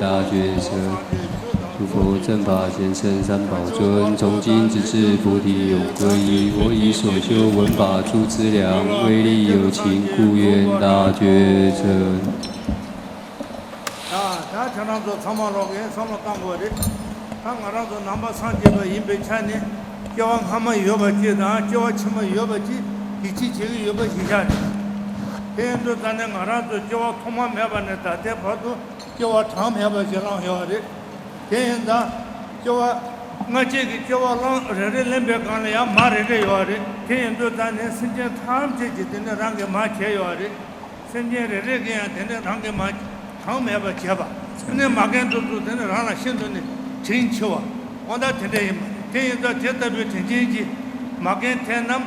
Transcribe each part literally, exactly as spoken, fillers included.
大觉者。诸佛正法贤圣三宝尊，从今直至菩提永归依。我以所修闻法诸资粮，威力有情，故愿大觉者。 ད་ད་ཁྱེད་རང་ཚོ་ཚང་མ་ལོག་གིས་བསམ་བློ་བཏང་དགོས་རེད། ད་ང་རང་ཚོ་ནང་པ་སངས་རྒྱས་པ་ཡིན་པའི་ཆ་ནས་སྐྱེ་བ་སྔ་མ་ཡོད་པ་གཅིག་དང་སྐྱེ་བ་ཕྱི་མ་ཡོད་པ་གཅིག་ཡིད་ཆེས་བྱེད་ཀྱི་ཡོད་པ་གཞི་བཞག་རེད། དེ་ཡིན་དུས་ད་ནི་ང་རང་ཚོ་སྐྱེ་བ་ཐོག་མ་མེད་པ་ནས་ད་ལྟའི་བར་དུ་སྐྱེ་བ་གྲངས་མེད་པ་ཞིག་བླངས་ཡོད་རེད། དེ་ཡིན་ཙང་སྐྱེ་བ་སྔ་ཕྱི་གི་སྐྱེ་བ་བླངས་རེ་རེ་ལེན་པའི་སྒང་ལ་ཡང་མ་རེ་རེ་ཡོད་རེད། དེ་ཡིན་དུས་ད་ནི་སེམས་ཅན་ཐམས་ཅད་ཀྱི་དེ་ནི་རང་གིས་མ་བྱས་ཡོད་རེད། སེམས་ཅན་རེ་རེ་གིས་ཡང་དེ་ནི་རང་གིས་མ་གྲངས་མེད་པ་བྱས་པ། དེ་ནི་མ་རྒན་དུ་དུ་དེ་ནི་རང་ལ་ཤིན་ཏུ་ནི་དྲིན་ཆེ་བ། འོ་ད་དེ་འདྲ་ཡིན་པ་རེད། དེ་ཡིན་ཙང་དེ་ལྟ་བུའི་དྲིན་ཅན་གྱི་མ་རྒན་དེ་རྣམས་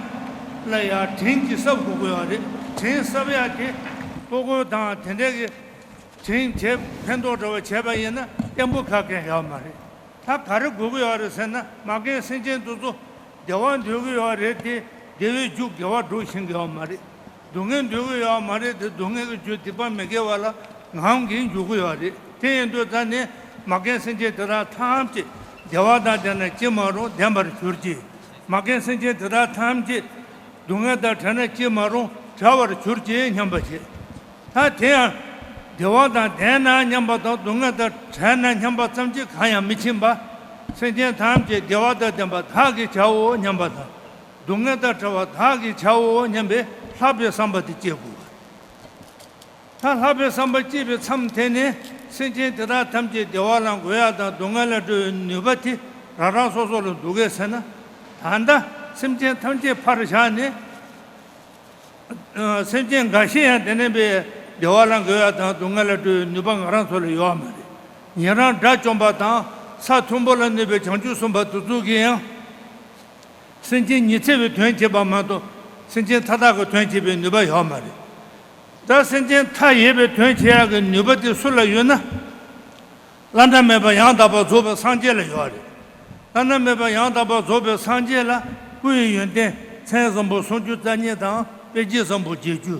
ལ་ཡང་དྲིན་གྱིས་གསབ་དགོས་ཀྱི་ཡོད་རེད། དྲིན་གསབ་ཡག་དེ་ལྟོ་གོས་དང་དེ་འདྲ་གི་དྲིན་དེ་ཕན་ཐོགས་འདྲ་བ་བྱས་པ་ཡིན་ན་བརྟན་པོ་ཁ་སྐད་ཡོད་མ་རེད། ད་ག་རེ་དགོས་ཀྱི་ཡོད་རེད་ཟེར་ན་མ་རྒན་སེམས་ཅན་དེ་ཚོ་བདེ་བ་འདོད་ཀྱི་ཡོད་རེད་དེ་བདེ་བའི་རྒྱུ་དགེ་བ་སྒྲུབ་ཤེས་ཀྱི་ཡོད་མ་རེད། སྡུག་བསྔལ་འདོད་ཀྱི་ཡོད་མ་རེད་དེ་སྡུག་བསྔལ་གྱི་རྒྱུ་སྡིག་པ་མི་དགེ་བ་ལ་ངང་གིས་འཇུག་གི་ཡོད་རེད། དེ་ཡིན་དུས་ད་ནི་མ་རྒན་སེམས་ཅན་དེ་དག་ཐམས་ཅད་བདེ་བ་དང་ལྡན་ན་ཅི་མ་རུང་ལྡན་པར་གྱུར་ཅིག་མ་རྒན་སེམས་ཅན་དེ་དག་ཐམས་ཅད་སྡུག་བསྔལ་དང་བྲལ་ན་ཅི་མ་རུང་བྲལ་བར་གྱུར་ཅིག་སྙམ་པ་བྱེད། ད་དེ་ཡང་བདེ་བ་དང་ལྡན་ན་སྙམ་པ་དང་སྡུག་བསྔལ་དང་བྲལ་ན་སྙམ་པ་ཙམ་གྱིས་གང་ཡང་མི་ཕྱིན་པ། སེམས་ཅན་ཐམས་ཅད་བདེ་བ་དང་ལྡན་པ་བདག་གིས་བྱའོ་སྙམ་པ་དང་། སྡུག་བསྔལ་དང་བྲལ་བ་བདག་གིས་བྱའོ་སྙམ་པའི་ལྷག་པའི་བསམ་པ་དེ་སྐྱེ་དགོས་པ། ད་ལྷག་པའི་བསམ་པ་སྐྱེས་པའི་མཚམས་དེ་ནས་སེམས་ཅན་དེ་དག་ཐམས་ཅད་བདེ་བ་ལ་འགོད་ཡག་དང་སྡུག་བསྔལ་ལས་སྒྲོལ་བའི་ནུས་པ་དེ་རང་རང་སོ་སོ་ལ་འདུག་གས་ཟེར་ན། ད་ལྟ་སེམས་ཅན་ཐམས་ཅད་ཕར་བཞག་ནས། སེམས་ཅན་འགའ་ཤས་ཡང་དེ་ནས་པའི་བདེ་བ་ལ་འགོད་ཡག་དང་སྡུག་བསྔལ་ལ་སྒྲོལ་བའི་ནུས་པ་ང་རང་ཚོ་ལ་ཡོད་མ་རེད། ཉན་རང་དགྲ་བཅོམ་པ་དང་ས་མཐོན་པོ་ལ་གནས་པའི་བྱང་ཆུབ་སེམས་དཔའ་དེ་ཚོ་གིས་ཡང་། སེམས་ཅན་ཉི་ཚེ་བའི་དོན་བྱེད་པ་མ་གཏོགས་སེམས་ཅན་མཐའ་དག་གི་དོན་བྱེད་པའི་ནུས་པ་ཡོད་མ་རེད། ད་སེམས་ཅན་མཐའ་ཡས་པའི་དོན་བྱེད་ཡག་གི་ནུས་པ་དེ་སུ་ལ་ཡོད་ན། བླ་ན་མེད་པ་ཡང་དག་པར་རྫོགས་པའི་སངས་རྒྱས་ལ་ཡོད་རེད། བླ་ན་མེད་པ་ཡང་དག་པར་རྫོགས་པའི་སངས་རྒྱས་ལ་སྐུ་ཡི་ཡོན་ཏན་མཚན་བཟང་པོ་སུམ་ཅུ་རྩ་གཉིས་དང་དཔེ་བྱད་བཟང་པོ་བརྒྱད་ཅུ།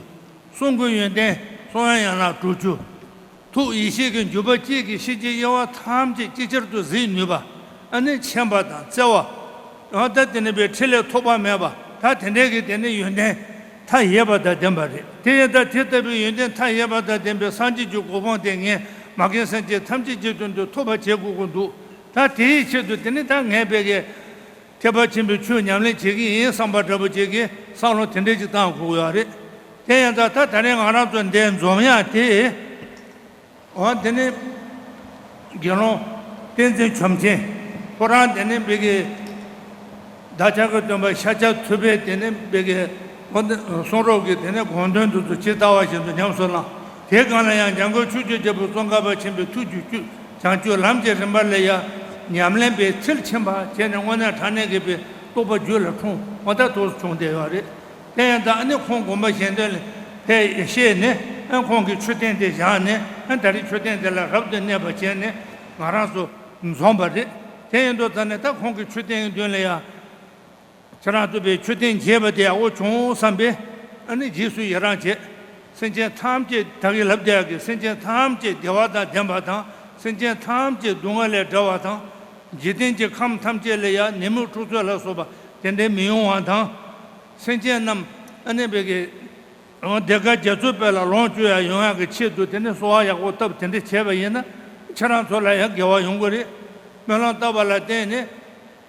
གསུང་གི་ཡོན་ཏན་གསུང་དབྱངས་ཡན་ལག་དྲུག་ཅུ། ཐུགས་ཡེ་ཤེས་ཀྱི་འཇུག་པ་གཅིག་གིས་ཤེས་བྱའི་དབྱེ་བ་ཐམས་ཅད་ཅིག་ཅར་དུ་གཟིགས་ནུས་པ། ཨ་ནི་མཁྱེན་པ་དང་བརྩེ་བ། ཡང་ད་དེ་ནི་པའི་ཕྲིན་ལས་ཐོགས་པ་མེད་པ་ད་དེ་འདྲའི་གི་དེ་ནི་ཡོན་ཏན་མཐའ་ཡས་པ་དང་ལྡན་པ་རེད། དེ་ཡང་ད་དེ་ལྟ་བུའི་ཡོན་ཏན་མཐའ་ཡས་པ་དང་ལྡན་པའི་སངས་རྒྱས་ཀྱི་གོ་འཕང་དེ་ངས་མ་རྒན་སེམས་ཅན་ཐམས་ཅད་ཀྱི་དོན་དུ་ཐོབ་པར་བྱེད་དགོས་ཀྱི་འདུག་ད་དེའི་ཆེད་དུ་དེ་ནི་ད་ངས་པའི་གི་ཐེག་པ་ཆེན་པོའི་ཆོས་ཉམས་ལེན་བྱེད་ཀྱི་ཡིན་བསམ་པ་འདྲ་པོ་ཅིག་གི་བསམ་བློ་དེ་འདྲ་ཅིག་བཏང་དགོས་ཀྱི་ཡོད་རེད། དེ་ཡང་ད་ད་ད་རེས་ང་རང་ཚོ་འདིར་འཛོམས་ཡག་དེ། འོ་དེ་ནི་དགེ་སློང་བསྟན་འཛིན་བྱམས་ཆེན་ཁོ་རང་དེ་ནི་བི་གི་བདག་ཅག་གི་སྟོན་པ་ཤཱཀྱ་ཐུབ་པས་དེ་ནི་བི་གི་འོ་དེ་གསུང་རབ་ཀྱི་དེ་ནི་དགོངས་དོན་དེ་ཚོ་ཇི་ལྟ་བ་བཞིན་དུ་ཉམས་སུ་བླངས། དེའི་སྒང་ལ་ཡང་འཇམ་མགོན་ཆོས་ཀྱི་རྒྱལ་པོ་ཙོང་ཁ་པ་ཆེན་པོའི་ཐུགས་ཀྱི་བཅུད་བྱང་ཆུབ་ལམ་གྱི་རིམ་པ་ལ་ཡང་ཉམས་ལེན་པའི་ཚུལ་ཕྱིན་པ་བྱས་ནས་དངོས་གནས་དྲང་གནས་ཀྱི་བའི་རྟོགས་པ་རྒྱུད་ལ་འཁྲུངས་འོ་ད་དུ་བྱུང་བསྡད་ཡོད་རེད། དེ་ཡང་ད་ཨ་ནི་ཁོང་དགོངས་པ་གཞན་དོན་ལ་ཕེབས་ཤེས་ནས་ཨ་ཁོང་གི་མཆོད་རྟེན་དེ་བཞག་ནས་ཨ་ད་རེས་མཆོད་རྟེན་དེ་ལ་རབ་ཏུ་གནས་པ་བྱས་ནས་ང་རང་ཚོ་འཛོམས་པ་རེད། དེ་ཡིན་དུས་ད་ནི་ད་ཁོང་གི་མཆོད་རྟེན་གྱི་མདུན་ལ་ཡང་ཁྱེད་རང་ཚོ་པའི་མཆོད་རྟེན་མཇལ་བ་དེ་ཡག་པོ་བྱུང་བསམ་པས་ཨ་ནི་རྗེས་སུ་ཡི་རང་བྱས། སེམས་ཅན་ཐམས་ཅད་ད་གིན་ལབ་བསྡད་ཀྱི་སེམས་ཅན་ཐམས་ཅད་བདེ་བ་དང་ལྡན་པ་དང་སེམས་ཅན་ཐམས་ཅད་སྡུག་བསྔལ་ལས་བསྒྲལ་བ་དང་། འཇིག་རྟེན་གྱི་ཁམས་ཐམས་ཅད་ལ་ཡང་ནད་མུག་འཁྲུག་རྩོད་ལ་སོགས་པ་དེ་འདྲའི་མི་ཡོང་བ་དང་། སེམས་ཅན་རྣམས་ཨ་ནི་བི་གི་སྡེ་དགེ་རྒྱ་མཚོའི་དཔལ་ལ་ལོངས་སྤྱོད་ཡག་ཡོང་ཡག་གི་ཆེད་དུ་དེ་ནི་གསོལ་བ་ཡག་པོ་བཏབ་དེ་འདྲ་བྱས་པ་ཡིན་ན་ཁྱེད་རང་ཚོ་ལ་ཡང་དགེ་བ་ཡོང་གི་རེད། སྨོན་ལམ་བཏབ་པ་ལ་བརྟེན་ནས་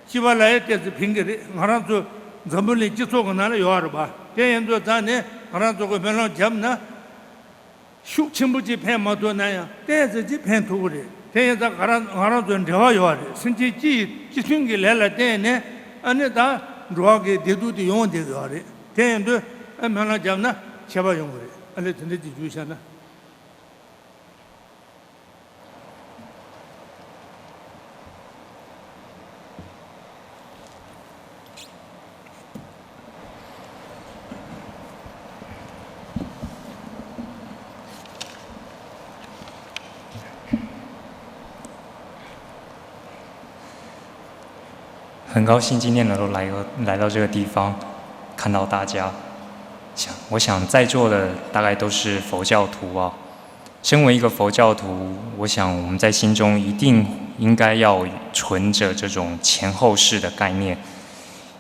སྤྱི་པ་ལ་ཡང་ཏོག་ཙམ་ཕན་གི་རེད། ང་རང་ཚོ་འཛམ་བུ་གླིང་སྤྱི་ཚོགས་ཀྱི་ནང་ལ་ཡོད་རེད་པ། དེ་ཡིན་དུས་ད་ནི་ང་རང་ཚོ་གི་སྨོན་ལམ་བརྒྱབ་ན། ཤུགས་ཆེན་པོ་ཅིག་ཕན་མ་ཐུབ་ན་ཡང་ཏོག་ཙམ་ཅིག་ཕན་ཐུབ་ཀྱི་རེད། དེ་ཡིན་ཙང་ང་རང་ང་རང་ཚོའི་འབྲེལ་བ་ཡོད་རེད། སེམས་ཅན་སྤྱི་ཡི་སྤྱི་མཐུན་གྱི་ལས་ལ་བརྟེན་ནས་ཨ་ནི་ད་འགྲོ་བ་གི་བདེ་སྡུག་དེ་ཡོང་བསྡད་ཀྱི་ཡོད་རེད། དེ་ཡིན་དུས་ཨ་སྨོན་ལམ་བརྒྱབ་ན་ཁྱད་པར་ཡོང་གི་རེད། ཨ་ལས་དེ་འདྲ་ཅིག་བརྗོད་བྱས་ན། 很高兴今天能够来个来到这个地方，看到大家。想，我想在座的大概都是佛教徒啊。身为一个佛教徒，我想我们在心中一定应该要存着这种前后世的概念。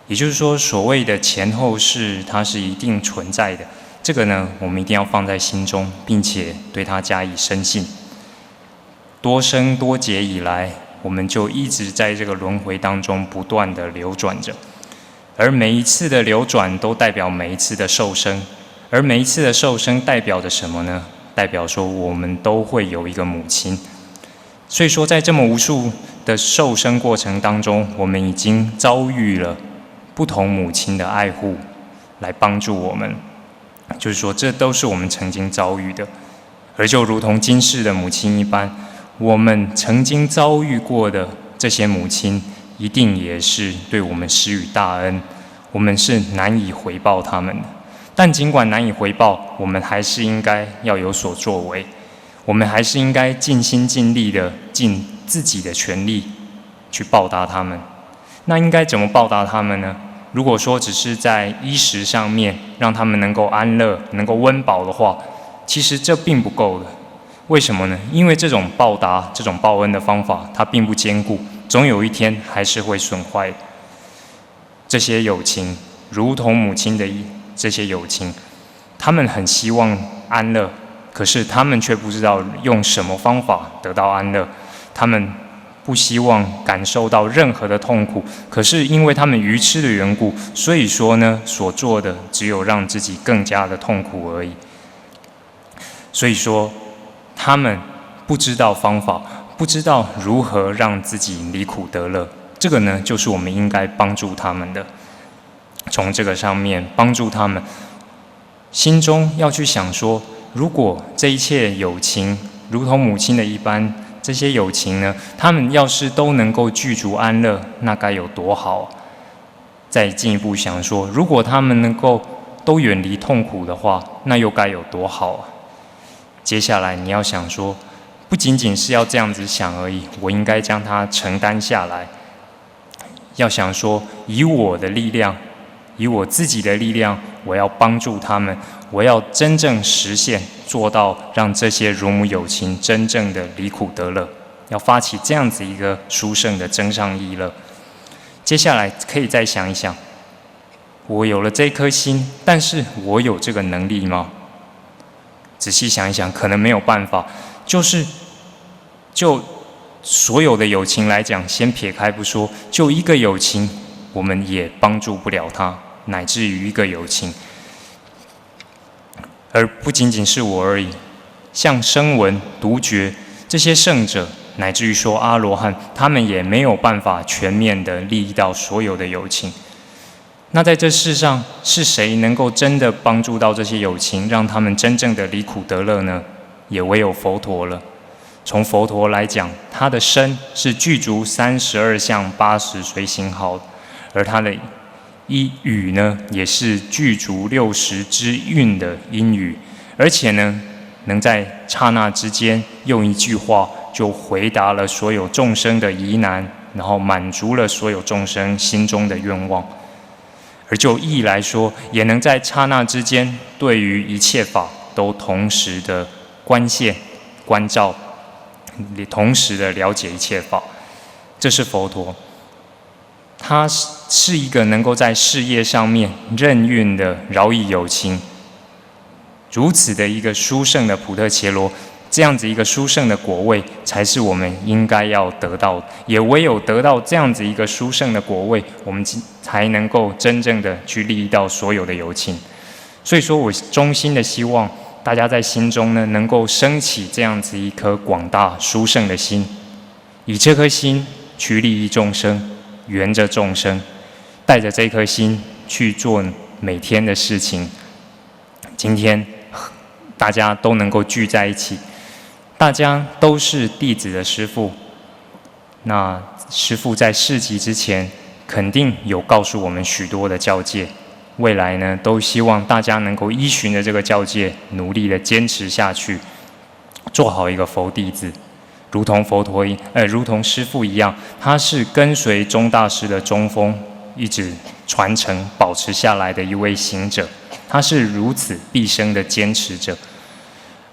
也就是说，所谓的前后世，它是一定存在的。这个呢，我们一定要放在心中，并且对它加以深信。多生多劫以来，我们就一直在这个轮回当中不断的流转着，而每一次的流转都代表每一次的受生，而每一次的受生代表着什么呢？代表说我们都会有一个母亲。所以说，在这么无数的受生过程当中，我们已经遭遇了不同母亲的爱护，来帮助我们。就是说，这都是我们曾经遭遇的。而就如同今世的母亲一般，我们曾经遭遇过的这些母亲，一定也是对我们施予大恩，我们是难以回报他们的。但尽管难以回报，我们还是应该要有所作为，我们还是应该尽心尽力的尽自己的全力去报答他们。那应该怎么报答他们呢？如果说只是在衣食上面让他们能够安乐、能够温饱的话，其实这并不够的。为什么呢？因为这种报答、这种报恩的方法，它并不坚固，总有一天还是会损坏。这些友情，如同母亲的一这些友情，他们很希望安乐，可是他们却不知道用什么方法得到安乐。他们不希望感受到任何的痛苦，可是因为他们愚痴的缘故，所以说呢，所做的只有让自己更加的痛苦而已。所以说，他们不知道方法，不知道如何让自己离苦得乐。这个呢，就是我们应该帮助他们的。从这个上面帮助他们，心中要去想说，如果这一切友情如同母亲的一般，这些友情呢，他们要是都能够具足安乐，那该有多好！再进一步想说，如果他们能够都远离痛苦的话，那又该有多好啊！接下来你要想说，不仅仅是要这样子想而已，我应该将它承担下来。要想说，以我的力量，以我自己的力量，我要帮助他们，我要真正实现，做到让这些乳母友情真正的离苦得乐，要发起这样子一个殊胜的增上益乐。接下来可以再想一想，我有了这颗心，但是我有这个能力吗？仔细想一想，可能没有办法。就是就所有的友情来讲，先撇开不说，就一个友情，我们也帮助不了他，乃至于一个友情。而不仅仅是我而已，像声闻、独觉这些圣者，乃至于说阿罗汉，他们也没有办法全面的利益到所有的友情。那在这世上，是谁能够真的帮助到这些友情，让他们真正的离苦得乐呢？也唯有佛陀了。从佛陀来讲，他的身是具足三十二相八十随行好，而他的一语呢，也是具足六十之韵的音语，而且呢，能在刹那之间用一句话就回答了所有众生的疑难，然后满足了所有众生心中的愿望。而就意义来说，也能在刹那之间，对于一切法都同时的观现、关照，同时的了解一切法。这是佛陀，他是一个能够在事业上面任运的饶益有情，如此的一个殊胜的普特伽罗，这样子一个殊胜的果位，才是我们应该要得到的。也唯有得到这样子一个殊胜的果位，我们才能够真正的去利益到所有的有情。所以说我衷心的希望大家在心中呢，能够升起这样子一颗广大殊胜的心，以这颗心去利益众生，圆着众生，带着这颗心去做每天的事情。今天大家都能够聚在一起，大家都是弟子的师父。那师父在示寂之前，肯定有告诉我们许多的教诫。未来呢，都希望大家能够依循着这个教诫，努力的坚持下去，做好一个佛弟子。如同佛陀一，呃，如同师父一样，他是跟随宗大师的宗风，一直传承保持下来的一位行者，他是如此毕生的坚持者。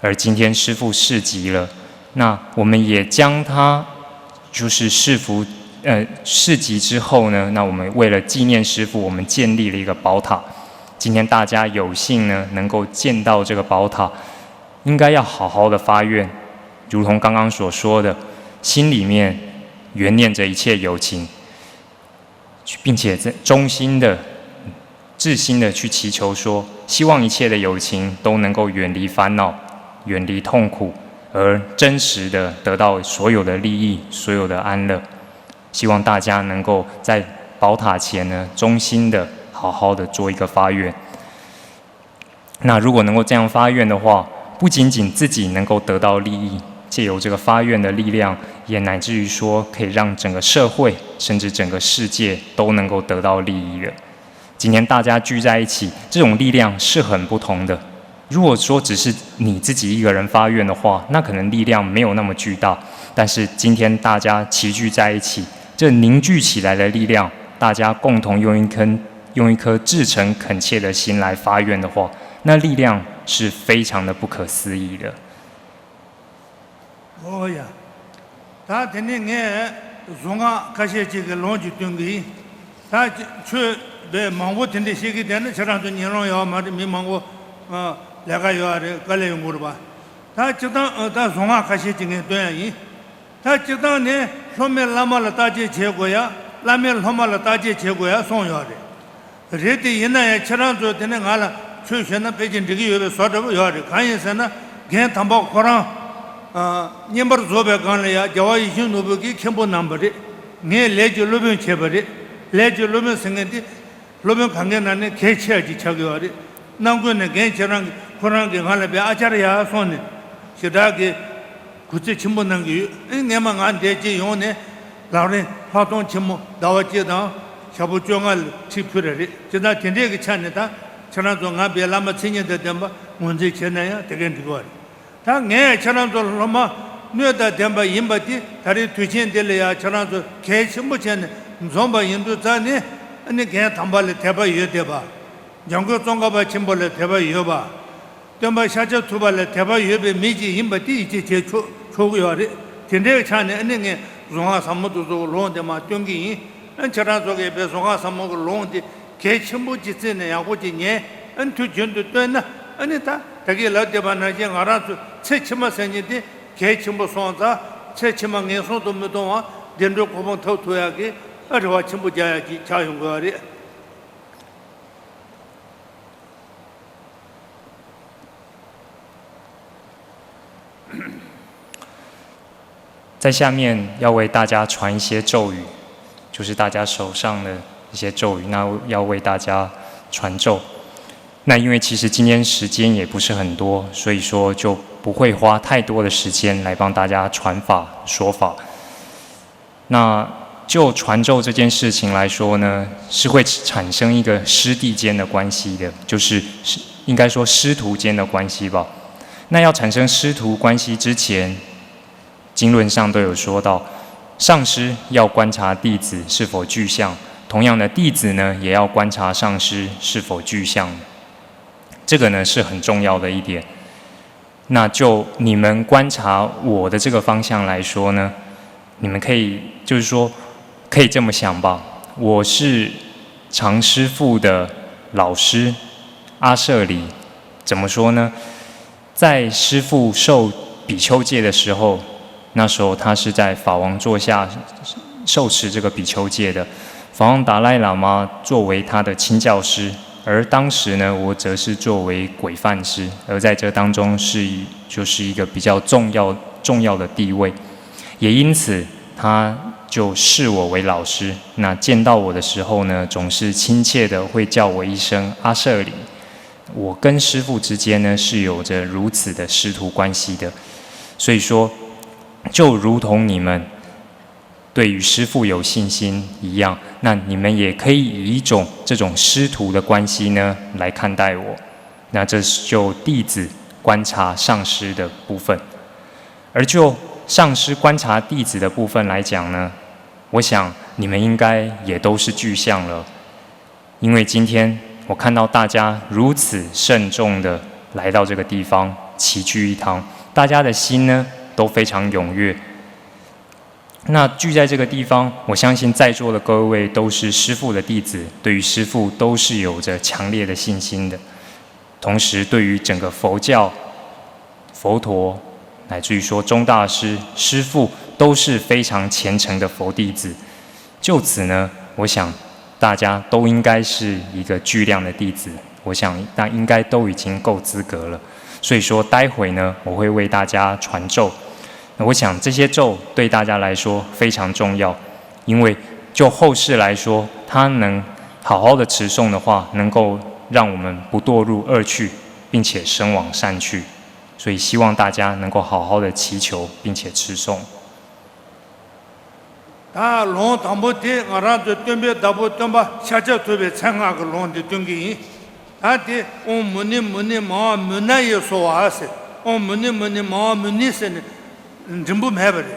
而今天师父逝寂了，那我们也将他就是师父，呃，逝寂之后呢，那我们为了纪念师父，我们建立了一个宝塔。今天大家有幸呢，能够见到这个宝塔，应该要好好的发愿，如同刚刚所说的，心里面缘念着一切有情，并且在衷心的、至心的去祈求说，希望一切的有情都能够远离烦恼，远离痛苦，而真实的得到所有的利益，所有的安乐。希望大家能够在宝塔前呢，衷心的好好的做一个发愿。那如果能够这样发愿的话，不仅仅自己能够得到利益，借由这个发愿的力量，也乃至于说可以让整个社会，甚至整个世界都能够得到利益的。今天大家聚在一起，这种力量是很不同的。如果说只是你自己一个人发愿的话，那可能力量没有那么巨大。但是今天大家齐聚在一起，这凝聚起来的力量，大家共同用一颗用一颗至诚恳切的心来发愿的话，那力量是非常的不可思议的。 ཨོ་ཡ། ད་དེ་ནས་ངས་གཟུངས་སྔགས་ཁ་ཤས་ཅིག་གི་ལུང་ཅིག་སྟོན་གི་ཡིན། ད་ཆོས་དཔེ་མང་པོ་དེ་འདྲ་བཤད་གི་བསྡད་ན་ཁྱེད་རང་ཚོ་ཉན་རུང་ཡོད་མ་རེད། མི་མང་པོ་ལས་ཀ་ཡོད་རེད། དཀའ་ལས་ཡོང་གི་རེད་པ། ད་སྤྱིར་བཏང་ད་གཟུངས་སྔགས་ཁ་ཤས་ཅིག་ངས་སྟོན་ཡ་ཡིན། ད་སྤྱིར་བཏང་ནས་སློབ་མས་བླ་མ་ལ་བརྟག་དཔྱད་བྱེད་དགོས་ཡ། བླ་མས་སློབ་མ་ལ་བརྟག་དཔྱད་བྱེད་དགོས་ཡ་གསུངས་ཡོད་རེད། རེད་དེ་ཡིན་ན་ཡང་ཁྱེད་རང་ཚོས་དེ་ནས་ང་ལ་ཆོས་ཞུས་ན་ཕལ་ཆེར་འགྲིག་གི་ཡོད་པའི་བཟོ་འདྲ་པོ་ཡོད་རེད། གང་ཡིན་ཟེར་ན་རྒན་དམ་པ་ཁོ་རང་བསྙེན་པར་རྫོགས་པའི་སྒང་ལ་ཡང་རྒྱལ་བ་ཡིད་བཞིན་ནོར་བུ་གི་མཁན་པོ་གནང་བ་རེད། ངས་ལས་ཀྱི་སློབ་དཔོན་བྱས་པ་རེད། ལས་ཀྱི་སློབ་དཔོན་ཟེར་མཁན་དེ་སློབ་དཔོན་གང་གའི་ནང་ནས་གལ་ཆེ་བ་ཅིག་ཆགས་ཀྱི་ཡོད་རེད། ནང་ཁུལ་ནས་རྒན་ཁྱེད་རང་གིས་ཁོ་རང་གིས་ང་ལ་དཔེ་ཨ་ཅར་ཡ་གསུངས་ནས་ཞེ་དྲག་གི་གུས་བརྩི་ཆེན་པོ་གནང་གི་ཡོད། ཨེ་སྔས་མ་ང་འདས་རྗེས་ཡོང་ནས་ལག་ལེན་ལྷག་མཐོང་ཆེན་མོ་ཟླ་བ་གཅིག་དང་ཞག་པོ་བཅོ་ལྔ་ལ་ཁྲིད་ཕུལ་ར་རེད། ཇི་ལྟར་དེ་འདྲས་ཀྱི་ཆ་ནས་ད་ཁྱེད་རང་ཚོ་ང་དཔེ་བླ་མ་མཚན་ཉིད་དང་ལྡན་པ་ངོས་འཛིན་བྱས་ན་ཡང་དེ་གས་འགྲིག་གི་རེད། ད་ངས་ཁྱེད་རང་ཚོ་སློབ་མ་སྣོད་དང་ལྡན་པ་ཡིན་པ་དེ་ད་རེས་དུས་ཆེན་འདི་ལ་ཡང་ཁྱེད་རང་ཚོ་གལ་ཆེན་པོ་བྱས་ནས་འཛོམས་པ་ཡིན་དུས་ཙང་ནས་ཨ་ནི་རྒན་དམ་པ་ལ་དད་པ་ཡོད་བསྡད་པ། འཇམ་མགོན་ཙོང་ཁ་པ་ཆེན་པོ་ལ་དད་པ་ཡོད་པ། སྟོན་པ་ཤཱཀྱ་ཐུབ་པ་ལ་དད་པ་ཡོད་པའི་མི་ཅིག་ཡིན་པ་དེ་ཡིད་ཆེས་བྱེད་ཆོག་ཆོག་གི་ཡོད་རེད། དེ་འདྲའི་ཆ་ནས་ཨ་ནི་ངས་གཟུངས་སྔགས་ཟབ་མོ་དེ་ཚོ་ལུང་དེ་མར་སྟོན་གི་ཡིན། ཨ་ཁྱེད་རང་ཚོ་གིས་དཔེ་གཟུངས་སྔགས་ཟབ་མོ་གི་ལུང་དེ་གལ་ཆེན་པོ་ཅིག་བརྩིས་ནས་ཡག་པོ་ཅིག་ཉན། ཨ་ནི་དུས་རྒྱུན་དུ་བཏོན་ན་ཨ་ནི་ད་ད་གིན་ལབ་བསྡད་པ་ནང་བཞིན་ང་རང་ཚོ་ཚེ་ཕྱི་མ་ཟེར་མཁན་དེ་གལ་ཆེན་པོ་སོང་ཙང་ཚེ་ཕྱི་མ་ངན་སོང་དུ་མི་ལྟུང་བ་བདེ་འགྲོའི་གོ་འཕང་ཐོབ་ཐུབ་ཡག་གི་ཨ་རེ་བ་ཆེན་པོ་རྒྱག་ཡག་ཅིག་ཆགས་ཡོང་དགོས་པ་རེད། 在下面要为大家传一些咒语，就是大家手上的一些咒语，那要为大家传咒。那因为其实今天时间也不是很多，所以说就不会花太多的时间来帮大家传法说法。那就传咒这件事情来说呢，是会产生一个师弟间的关系的，就是应该说师徒间的关系吧。那要产生师徒关系之前，经论上都有说到，上师要观察弟子是否具相，同样的，弟子呢也要观察上师是否具相。这个呢是很重要的一点。那就你们观察我的这个方向来说呢，你们可以就是说可以这么想吧，我是常师父的老师阿舍里，怎么说呢？在师父受比丘戒的时候，那时候他是在法王座下受持这个比丘戒的。法王达赖喇嘛作为他的亲教师，而当时呢，我则是作为规范师，而在这当中是以就是一个比较重要重要的地位，也因此他就视我为老师。那见到我的时候呢，总是亲切的会叫我一声阿舍里。我跟师父之间呢是有着如此的师徒关系的，所以说，就如同你们对于师父有信心一样，那你们也可以以一种这种师徒的关系呢来看待我。那这就弟子观察上师的部分，而就上师观察弟子的部分来讲呢，我想你们应该也都是具象了，因为今天我看到大家如此慎重的来到这个地方齐聚一堂，大家的心呢都非常踊跃。那聚在这个地方，我相信在座的各位都是师父的弟子，对于师父都是有着强烈的信心的。同时，对于整个佛教、佛陀，乃至于说宗大师、师父，都是非常虔诚的佛弟子。就此呢，我想大家都应该是一个巨量的弟子，我想大应该都已经够资格了。所以说，待会呢，我会为大家传咒。那我想这些咒对大家来说非常重要，因为就后世来说，它能好好的持诵的话，能够让我们不堕入恶趣，并且生往善趣。所以希望大家能够好好的祈求，并且持诵。 ད་ལུང་དང་པོ་དེ་ང་རང་ཚོའི་སྟོན་པའི་བདག་པོ་སྟོན་པ་ཤཱཀྱ་ཐུབ་པའི་མཚན་སྔགས་ཀྱི་ལུང་འདི་སྟོན་གྱི་ཡིན། ད་དེ་ཨོཾ་མུ་ནེ་མུ་ནེ་མ་ཝ་མུ་ན་ཡེ་སྭཱ་ཧཱ་ཟེར། ཨོཾ་མུ་ནེ་མུ་ནེ་མ་ཝ་མུ་ནེ་ཟེར་ནས་འབྲིང་པོ་མེད་པ་རེད།